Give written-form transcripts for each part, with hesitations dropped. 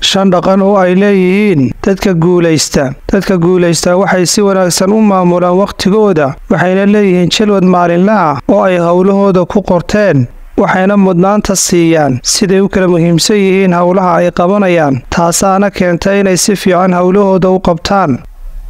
Shan dhaqan oo ay leeyihiin dadka guulaysta. Dadka guulaysta waxay si wanaagsan u maamulaan wakhtigooda, waxayna leeyihiin jadwal maalinle ah oo ay howlahooda ku qorteen, waxayna mudnaanta siiyaan siday u kala muhiimsan yihiin howlaha ay qabanayaan, taasaana keenta inay si fiican howlahooda u qabtaan.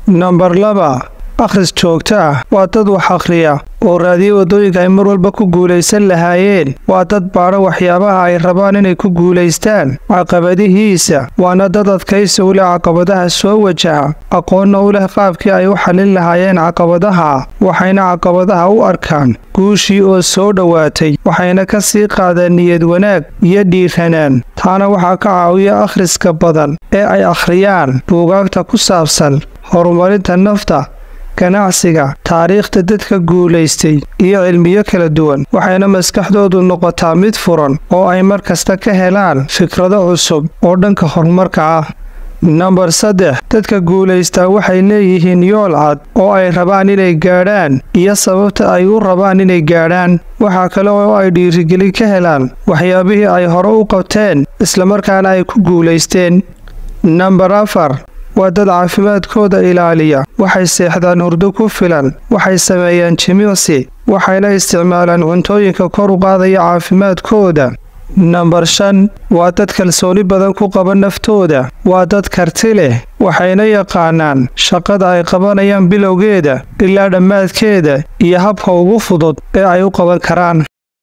Nambar 2, akhris joogto ah. Waa dad wax akhriya oo raadiya waddooyinka ay mar walba ku guulaysan lahaayeen. Waa dad baadha waxyaabaha ay rabaan inay ku guulaystaan, caqabadihiisa, waana dad adkaysi u leh caqabadaha soo wajaha, aqoonna u leh qaabkii ay u xallin lahaayeen caqabadaha, waxayna caqabadaha u arkaan guushii oo soo dhowaatay, waxayna ka sii qaadaan niyad wanaag iyo dhiiranaan. Taana waxaa ka caawiya akhriska badan ee ay akhriyaan buugaagta ku saabsan horumarinta nafta, ganacsiga, taariikhda dadka guulaystay iyo cilmiyo kala duwan, waxayna maskaxdoodu noqotaa mid furan oo ay mar kasta ka helaan fikrado cusub oo dhanka horumarka ah. Nambar 3, dadka guulaystaa waxay leeyihiin yool cad oo ay rabaan inay gaadhaan iyo sababta ay u rabaan inay gaadhaan. Waxaa kale oo ay dhiirigelin ka helaan waxyaabihii ay hore u qabteen islamarkaana ay ku guulaysteen. Nambar 4, waa dad caafimaadkooda ilaaliya. Waxay seexdaan hurdo ku filan, waxay sameeyaan jimicsi, waxayna isticmaalaan cuntooyinka kor u qaadaya caafimaadkooda. Nambar 5, waa dad kalsooni badan ku qaba naftooda. Waa dad karti leh, waxayna yaqaanaan shaqada ay qabanayaan bilowgeeda ilaa dhammaadkeeda iyo habka ugu fudud ee ay u qaban karaan.